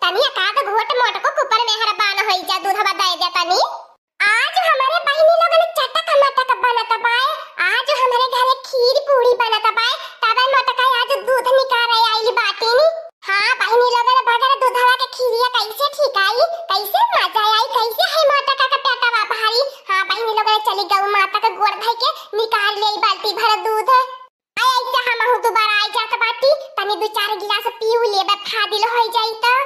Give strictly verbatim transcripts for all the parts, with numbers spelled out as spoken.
तनी एकाध घोट मोटको कुपर मेहरबान होई जा, दूधवा दे दे तनी। आज हमरे बहिनी लोगन चटक मटक बनत बाय। आज हमरे घरे खीर पूड़ी बनत बाय, तबे मोटका आज दूध निकारे आइल बाटिन। हाँ बहिनी लोगन, बगैर दूधवा के खीरिया कैसे ठीक आई, कैसे मजा आई, कैसे है मोटका के पेटवा भारी। हाँ बहिनी लोगन, चली गऊ माता के गोड़ धइ के निकाल ले बाल्टी भर दूध। आई ऐसे हमहू दुबारा आई जात बाटी, तनी दू चार गिलास पीऊ लेबे, फादिल होई जाई त।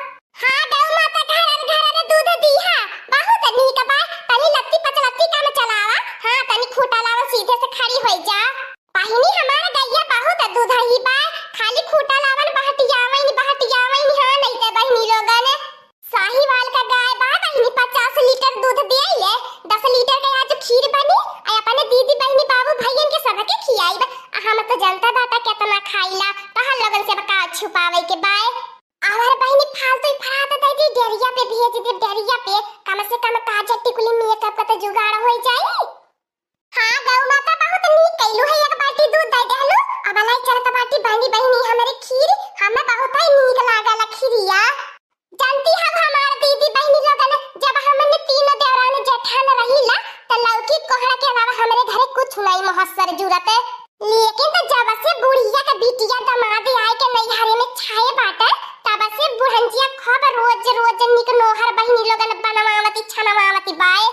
हाँ गऊ माता, घरर घरर दूध दीहा, बहुत नीक बा। तनी लत्ती पचलत्ती काम चलावा, हाँ तनी खूंटा लावा, सीधे से खड़ी होई जा। बहिनी हमार गइया बहुत दुधही बा, खाली खूंटा लावन बहटियावइन बहटियावइन, हाँ नहीं ते बहिनी लोगन। साहिवाल का गाय बा बहिनी, पचास लीटर दूध देइले, दस लीटर के आज खीर बनी, आ अपने दीदी बहिनी बाबू भइयन के सबके खियाइब। आ हम तो जनता बाटा केतना खाइला, तहर लोगन से अब का छुपावे के बाय। अवर बहिनी फालतू ही फरात दे दी, डेरिया पे भेज दे, डेरिया पे, कम से कम काजर टिकुली मेकअप का तो जुगाड़ होई जाई। हाँ गऊ माता, बहुत नीक कइलू है, एक बाल्टी दूध दे देहलू। अब लाई चलत बाटी बहिनी, बहिनी हमरे खीर, हमें बहुत ही नीक लागल खीरिया। जानती हब हमार दीदी बहिनी लोगन, जब हमन तीनों देवरान जेठान रहीला, त लौकी कोहड़ा के अलावा हमरे घरे कुछ नहीं मोहस्सर जुरत। लेकिन त जब से बुढ़िया के बिटिया दमाद आए के नैहरे में छाए बाटे, तब से बुढ़ंजिया खूब रोज रोज निक नोहर बहिनी लोगन बनवावती छनवावती बाए।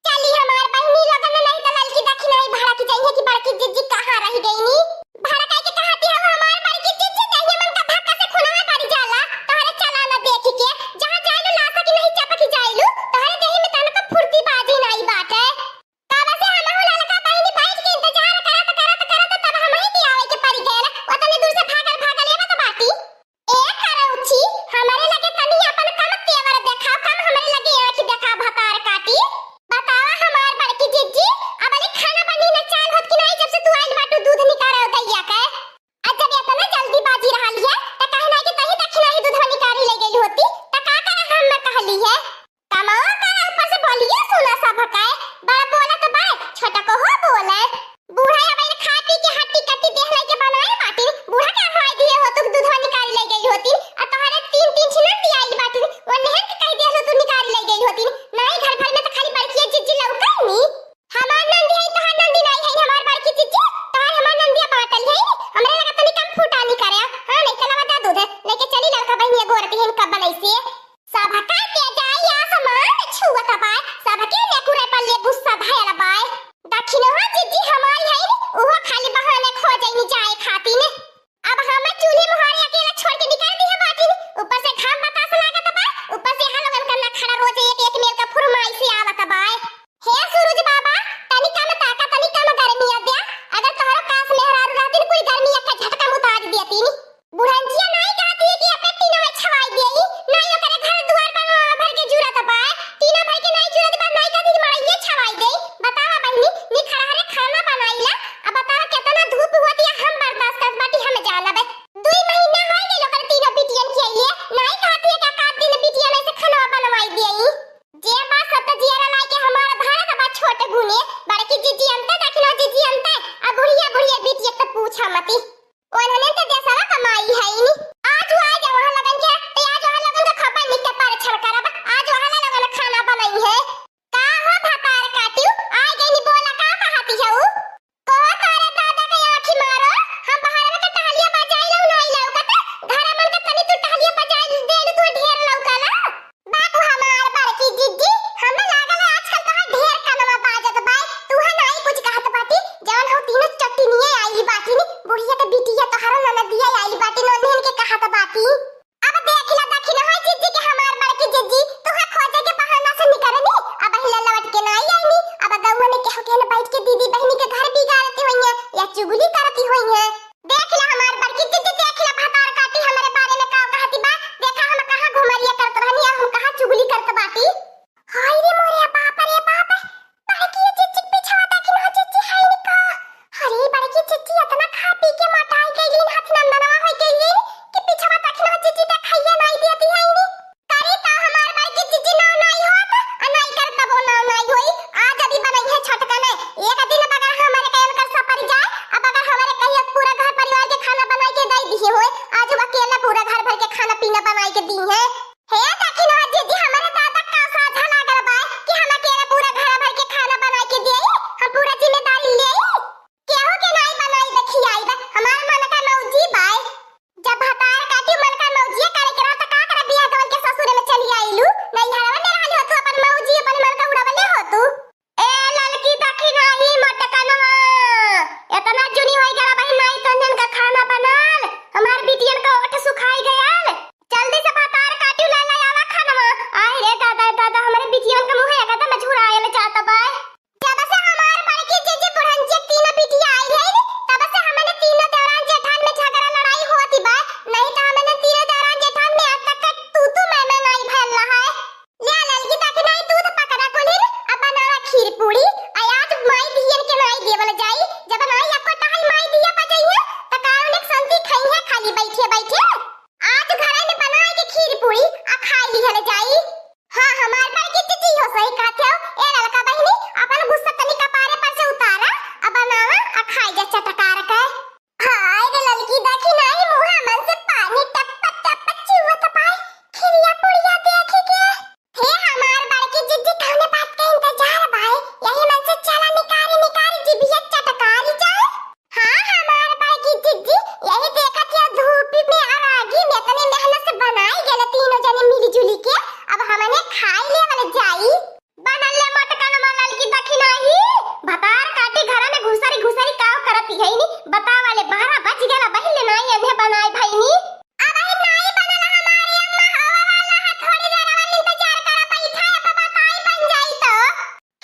चली हमार बहिनी लोगन, नहीं त ललकी दखिनाई भड़क जइहे कि बड़की जिज्जी कहाँ रहि गइनी। भड़काई के कहती हव हमार बड़की जिज्जी, देहिया मन का धक्का से खुनवा बढ़ जाला। तोहरे चला न देखि के, जहाँ जाइलू लासा की नहीं चपकी जाइलू, तोहरे देहि में तनको फुर्ती बाजी नाई बाटे। कब से हमहू ललका बहिनी बैठ के इंतजार करत, करत, करत तब हमही के आवे के पड़ी गयल। ओतने दूर से भागल, भागल एवत बाटी। ए करौछी, हमरे लगे तनी अपन कम तेवर देखाव, कम हमरे लगे आँखी देखाव, भतार काटी। बतावा हमार बड़की जिज्जी, अब अली खाना बनी न चाल होत कि नाई, जब से तू आइल बाटू दूध निकारे गइया के। आ जब एतना जल्दीबाजी रहल है, त काहे नाई कि तही दखिनाही दूधवा निकारी ले गइल होती, त का करे हम न कहली है? कमावा करे ऊपर से बोलिए सुना सब हकाए, बड़ा बोलत बाय, छोटको हो बोले। बूढ़ा अब इन खा पी के हट्टी कट्टी देह लेके बनाए बाटिन, बूढ़ा के हवाई दिए हो तो दूधवा निकाल ले गई होती, आ तोहरे तीन तीन छिना दियाई बाटिन, वो नेहन के कह दिया हो तू निकाल ले गई होती, नाई घर भर में तो खाली बड़किया जिज्जी लौकनी। हमार नंदी है, तोहार नंदी नाई है, हमार बड़की जिज्जी, तोहार हमार नंदिया बाटल है, हमरे लगा तनी कम फूटानी करे, हाँ नहीं चलावा दा दूध, लेके चली लड़का बहनिया गोरती है, कब बनाई से। सबका तेजाई आसमान छुअत बा, सबके नेकुरे पर ले गुस्सा धयल बा। दखिनहा जिज्जी हमारी है, उहो खाली बहाने खोजैनी जाए खातिर। अब हमें चूल्ही मुहारे अकेला छोड़ के निकाल दिहे बाटिन, ऊपर से घाम बतास लागत बा, ऊपर से यहाँ लोगन का नखरा रोज एक एक मेर का फुरमाइश आवत बा। हे सूरज बाबा, तनी कम ताका, तनी कम गर्मी आ द्या। अगर तोहरो कास मेहरारू रहतिन, कुल गर्मी एक झटका में उतार देतिन। बुढ़ंचिया नाई कहती है कि अपने टीना में छवाई देई, नाई ओकरे घर दुआर बनवा भर के जूरत बा, टीना भर के नाई जूरत बा, नाई कहती कि माइये छवाई देई। बतावा बहिनी, निखरहरे खाना बनाईला, अब बतावा केतना धूप होती है, हम बर्दाश्त करत बाटी, हम जानब। दुई महीना हो गइल ओकर तीनों बिटियन के अइले, नाई कहती है कि एकाध दिन बिटियन ऐसे खाना बनवाई देई। जे बा सब त जियरा लाइके हमार भारत बा छोट गुने, बड़की जिज्जी अंते दखिना जिज्जी अंते, आ बुढ़िया बुढ़िया बिटिया त पूछा मती। ओनहने त देसवा कमाई है नी। आज वो आ जा वहाँ लगन के, ते आज वहाँ लगन के खबर निक के परीक्षण करब। आज वहाँ लगन खाना बनाई है। का हो भतार काटियो, आ गई नी, बोला का कहती है ऊ? को तारे दादा के आँखी मारो, हम बाहर में के टहलिया बजाई लऊ नाई लौकत, घर मन के तनी तू टहलिया बजाई दे लू, तू ढेर लौकला। बाबू हमार बड़की जिज्जी, हमें लागल है आजकल तोहार ढेर कनवा बाजत बा। तू है नाई कुछ कहत बाटी, जवन हो तीनों चट्टिनिये आई बाटी नी, बुढ़िया के बिटिया तोहारो ननदिया आई बाटी, नन्हन के कहत बाटी। अब देख ला दखिन हो जिज्जी के हमार बड़की जिज्जी, तू है खोजे के बहाना से निकलनी, अब हिले लौट के नाई आईनी, अब गौवा में केहू केहन बैठ के दीदी बहनी के घर बिगाड़ती होइहें या चुगली करती होइहें। देख ला हमार बड़की जिज्जी, देख ला भतार काटी हमरे बारे में का कहती बा। देखा हम कहाँ घुमरिया करत रहनी, आ हम कहाँ चुगली करत बाटी। हाय रे मोरे बाप रे बाप, बड़की जिज्जी के पिछवा देखी ना जिज्जी है नी का। अरे बड़की जिज्जी इतना खा पी के मोटाई गईली, हाथ नंदनवा होई गईली कि पिछवा देखी ना जिज्जी देखाइए नाई देती है नी। करी त हमार बड़की जिज्जी नाव नाई होत, आ नाई कर तबो नाव नाई होई। आज अभी बनई है छोटका ने, एक दिन बगैर हमारे कहे उनकर सपर जाए, अब अगर हमारे कहिए पूरा घर परिवार के खाना बनाई के दे दिए होए, आज हम अकेला पूरा घर भर के खाना पीना बनाई के दी है। हे एतने मेहनत से बनाई गेले तीनों जने मिली जुली के, अब हमने खाई लेवल जाई। बनल ले मटकनमा ललकी दखिनही, भतार काटी घर में घुसरी घुसरी काव करती है नी, बतावा ले बारह बज गेला बहिन ले नाई एन्हे बनाए भइनी। अब ही नाई बनल हमारी अम्मा, होवे वाला है, थोड़ी देर और इंतजार करा, बैठा है, अब बताई बन जाई तो।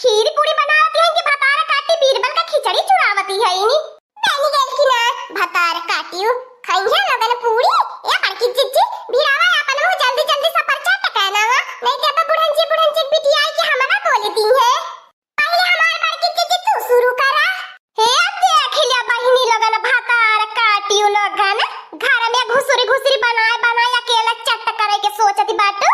खीर पूरी बनावती है कि भतार काटी बीरबल का खिचड़ी चुरावती है इनी। बन गेल कि ना भतार काटियो, खइहे लोगन पूरी। ए बड़की जिज्जी, भिड़ावा आपन मुंह जल्दी जल्दी सफर चट कहनावा, नहीं ते अब बुढ़न जी बुढ़न जी बिटियाई के हमरा बोल दी है। पहले हमार बड़की जिज्जी तू शुरू करा। हे देख ले बहिनी लोगन भतार काटियो लोगन, घर में घुसरी घुसरी बनाए बनाए अकेला चट करे के सोचती बाटू।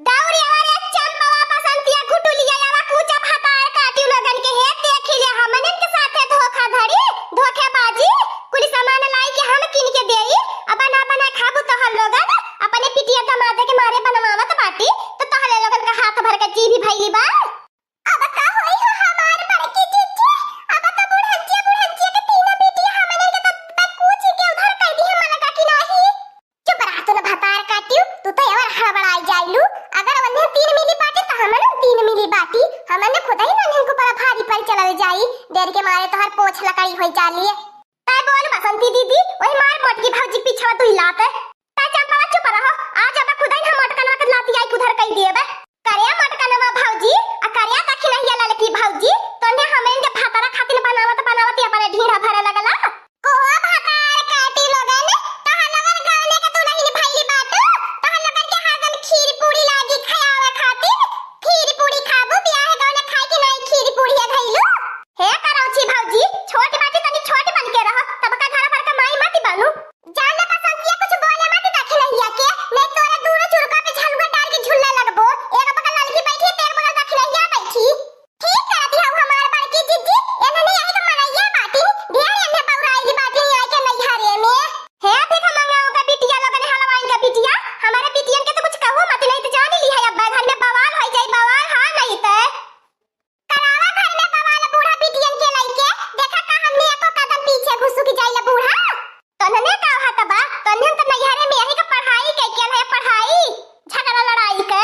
दौरी अरे चंपवा बसंतिया गुटुलिया आवा कूचा भतार काटियो लोगन के हे देख ले हमनन के साथे धोखाधड़ी, धोखेबाजी, कुल सामान लाई के हम किन के देई, अब बना बना खाबू तोहर लोगन, अपने पिटिया दमादे के मारे बनवावत बाटी, तो तोहरे लोगन का हाथ भर के जी भी भइली बा। अब का होई हो हमार बड़की जिज्जी, अब तो बुढ़ंचिया बुढ़ंचिया के तीनों बिटिया हमने के तब तक कूची के उधर कर दी हम लगा कि नाही। चुप रह तू न भतार काटियो, तू तो एवर हड़बड़ाई जाइलू। अगर उन्हें तीन मिली बाटी तो हमने तीन मिली बाटी, हमने खुद ही नन्हन को बड़ा भारी पर चलल जाई। डर के मारे तोहर पोछ लकड़ी होई जाली। तै बोल बसंती दीदी, वही मार मोटकी भौजी पीछवा दुई लात। तै चंपवा चुप रहो, आज अब खुद ही हम मोटकनवा के लाती आई उधर कई देबे। करे मोटकनवा भौजी, आ करे दखिनहिया ललकी भौजी, तोन्हे हमन के भतारा खातिर बनावत बनावत अपने ढीढ़ा भरे लगला। कोहो भतार काटी लोगन, तोहर लोगन गाने के दुलहिन भइली बाटू, तोहर लोगन के हरदम खीर पूरी लागी खावे खातिर, खीर पूरी खाबू, बियाह गौने खाए के नाई खीर पूरी है धइलू। हे करौची भौजी, छोट बाटी तनी छोट बन के रह, तब का घर भर का माई मत बनू। जान ले बसंतिया कुछ बोले मत दखिनहिया के, नहीं तोरे दूनो चुरका पे झलुआ डाल के झुल्ला लगबो। एक बगल ललकी बैठी है, तेरे बगल दखिनहिया बैठी। ठीक कहती हऊ हमार बड़की जिज्जी, एनने यही तो मनैया बाटी, ढेर एन्हे बौराइल बाटी आए के नैहरे में। हे भीख मंगाऊ का बिटिया लोगन हलवाइन का बिटिया, हमारे बिटियन के तो कुछ कहू मत, नहीं तो जान ली है अब घर में बवाल हो जाई, बवाल हाँ नहीं तो। करावा घर में बवाल बूढ़ा बिटियन के लइके, देखा का हमने एको कदम पीछे घुसुक जाइला बूढ़ा। तोन्हने का हाथ बा, तोन्हन तो नैहरे में यही का पढ़ाई के किया है पढ़ाई, झगड़ा लड़ाई के।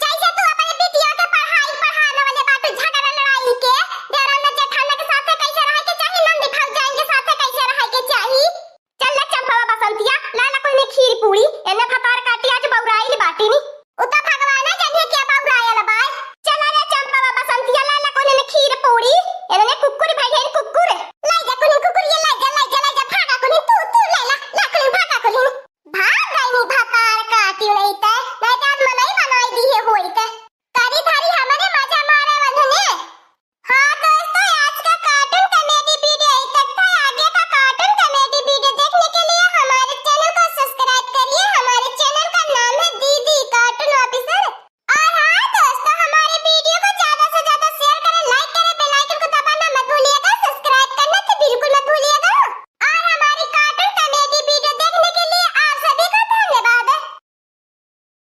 जैसे तू अपने बिटिया के पढ़ाई पढ़ाने वाले बात झगड़ा लड़ाई के, देवरन जेठान के साथे कैसे रहे के चाही, नंदी भौजाइन के साथे कैसे रहे के चाही। चल ले चंपवा बसंतिया, ला ला कोई ने खीर पूरी, एने भतार काटी आज बौराइल बाटी नी।